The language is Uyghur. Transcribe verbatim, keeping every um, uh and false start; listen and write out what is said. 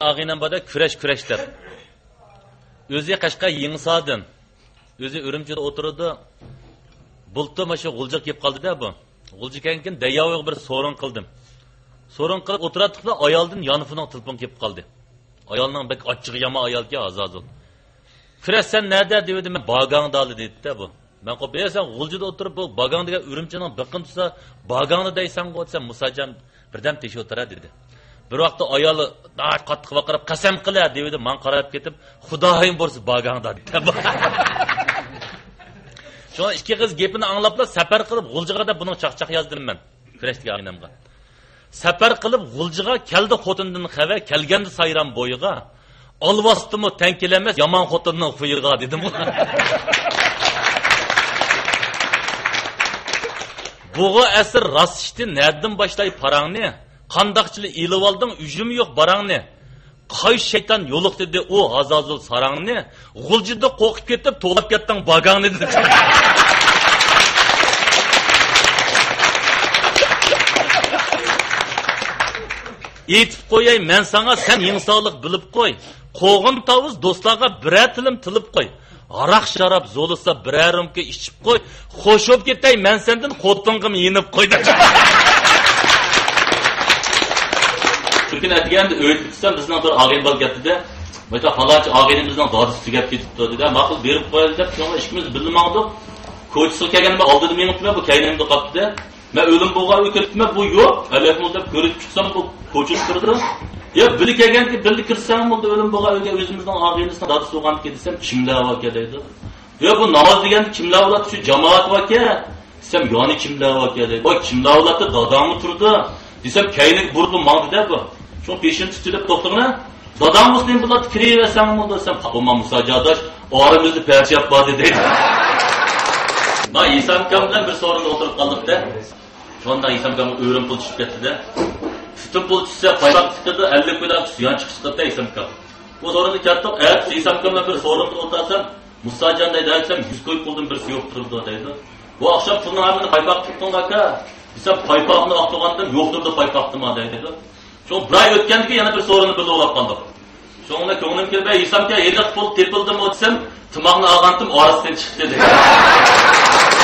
ئاغىنەم بار-دە، كۈرەش، كۈرەش دەپ. ئۆزى قەشقەر يېڭىساردىن. ئۆزى ئۈرۈمچىدە ئولتۇرىدۇ. بۇلتۇر مانا شۇ غۇلجىغا كېلىپ قالدى-دە بۇ. غۇلجىغا كەلگەن كېيىن دەياۋىغا بىر سورۇن قىلدىم. سورۇن قىلىپ ئولتۇراتتۇقلا، ئايالدىن يانفونغا تېلېفون كېلىپ قالدى. ئايالنىڭ بەك ئاچچىقى يامان ئايالكەن، ئازازۇل. «كۈرەش، سەن نەدە؟» دېۋىدى. «مەن باگاڭدالى» دېدى-دە بۇ. مەن قوپۇپ، «ئەي، سەن غۇلجىدا ئولتۇرۇپ، بۇ باگاڭ دېگەن ئۈرۈمچىنىڭ بېقىنى تۇرسا، باگاڭدا دەيسەنغۇ» دېسەم، «مۇساجان، بىردەم تېشىۋاتىرە» دېدى. بىر ۋاقىتتا ئايالى ناھايىتى قاتتىق ۋارقىراپ، «قەسەم قىلە» دېۋىدى. ماڭا قاراپ كېتىپ، «خۇدايىم بۇيرۇسا باگاڭدا» دېدى. شۇڭا ئىككى قىز گېپىنى ئاڭلاپلا سەپەر قىلىپ غۇلجىغا دەپ بۇنىڭ چاقچاق يازدىم مەن. كۈرەشتىكى ئاغىنەمگە. سەپەر قىلىپ غۇلجىغا، كەلدى خوتۇندىن خەۋەر، كەلگەندە سايرام بويىغا. ئالۋاستىمۇ تەڭ كېلەلمەس يامان خوتۇننىڭ خۇيىغا دېدىم. بۇغۇ ئەسىر راست ئىشتى، نەدىن باشلاي پاراڭنى؟ قانداقچىلا ئېلىۋالدىڭ، ئۈجۈم يوق باراڭنى؟ قايسى شەيتان يولۇقتۇردى ئۇ ھازازۇل ساراڭنى؟ غۇلجىدا قورقۇپ كېتىپ، توۋلاپ كەتتىڭ باگاڭنى دېدى. ئېيتىپ قوياي مەن ساڭا، سەن يېڭىسارلىق بىلىپ قوي. قوغۇن تاۋۇز دوستلارغا بىرەر تىلىم تىلىپ قوي. ھاراق-شاراب زولىسا بىرەر رومكا ئىچىپ قوي، خوش بولۇپ كېتەي مەن سەندىن، خوتۇنغىمۇ يېنىپ قوي دەپ. شۇ كۈنى ئەتىگەندە ئۆيدە كېتىسەم، بىزنىڭ بىر ئاغىنە بالا كەتتى-دە، «مايتا، پالانچى ئاغىنىمىزنىڭ دادىسى تۈگەپ كېتىپتۇ» دېدى. «ماقۇل، بېرىپ قويايلى» دەپ، شۇنىڭ بىلەن ئىككىمىز بىللە ماڭدۇق. كوچىسىغا كەلگەندە مەن ئالدىدا مېڭىپتىمەن، بۇ كەينىمدە قاپتى-دە. مەن ئۆيلىرىم بولغان ئۆيگە كىرىپتىمەن، بۇ يوق. ئەلەكمۇ دەپ كۆرۈپ چىقسام، بۇ كوچىدا تۇرىدۇ. يا، بىللە كەلگەندىكى بىللە كىرسەڭ بولدى، ئۆيلىرىم بولغان ئۆيگە، ئۆزىمىزنىڭ ئاغىنىسىنىڭ دادىسى بولغاندىكىن دېسەم، كىملەر باركەن دەيدۇ. يا، بۇ ناماز دېگەندە كىملەر بولاتتى، شۇ جامائەت باركەن دېسەم، يەنە كىملەر باركەن دەيدۇ. ۋاي، كىملەر بولاتتى، داداڭمۇ تۇرىدۇ دېسەم، كەينىگە بۇرۇلۇپ ماڭدى-دە بۇ. شۇڭا پېشىنى تۇتتى دەپ توختىغىنە. داداڭ بولسا نېمە بولاتتى، كىرىۋەرسەڭ بولدى دېسەم، بولما مۇسا جاداش، ئارىمىزدا پەرچە ياپ باردى دەيدۇ. مانا ھېسام ئاكام بىلەن بىر سورۇندا ئولتۇرۇپ قالدۇق-دە. شۇنداق ھېسام ئاكامغا ئۆرۈم پۇل چۈشۈپ كەتتى-دە. پۈتۈن پۇل چۈشسە، پايپاق چىقىدۇ، ئەللىك كويلار يان چىقىش چىقىدۇ-دە ھېسام ئاكام. بۇ سورۇندا كەتتۇق، ئەتىسى ھېسام ئاكام بىلەن بىر سورۇندا ئولتۇرسام، مۇسا جان دەيدۇ، ئەتىسەم يۈز كوي پۇلدىن بىرسى يوق تۇرىدۇ دەيدۇ. بۇ ئاخشام پۇلنىڭ ھەممىنى پايپاققا تىقتىڭ ئاكا دېسەم، پايپاقنى ئاقتۇرغاندىم، يوق تۇرىدۇ پايپاقتىما دەيدۇ. شۇڭا بىر ئاي ئۆتكەندىن كېيىن يەنە بىر سورۇننى بىللە ئويلاپ قالدۇق. شۇڭا كۆڭلۈم كىرىپ، «ئەي ھېسام ئاكا، ھېلىقى پۇل تېپىلدىمۇ؟» دېسەم، «تاماقنى ئالغانتىم، ئارىسىدىن چىقتى» دېدى.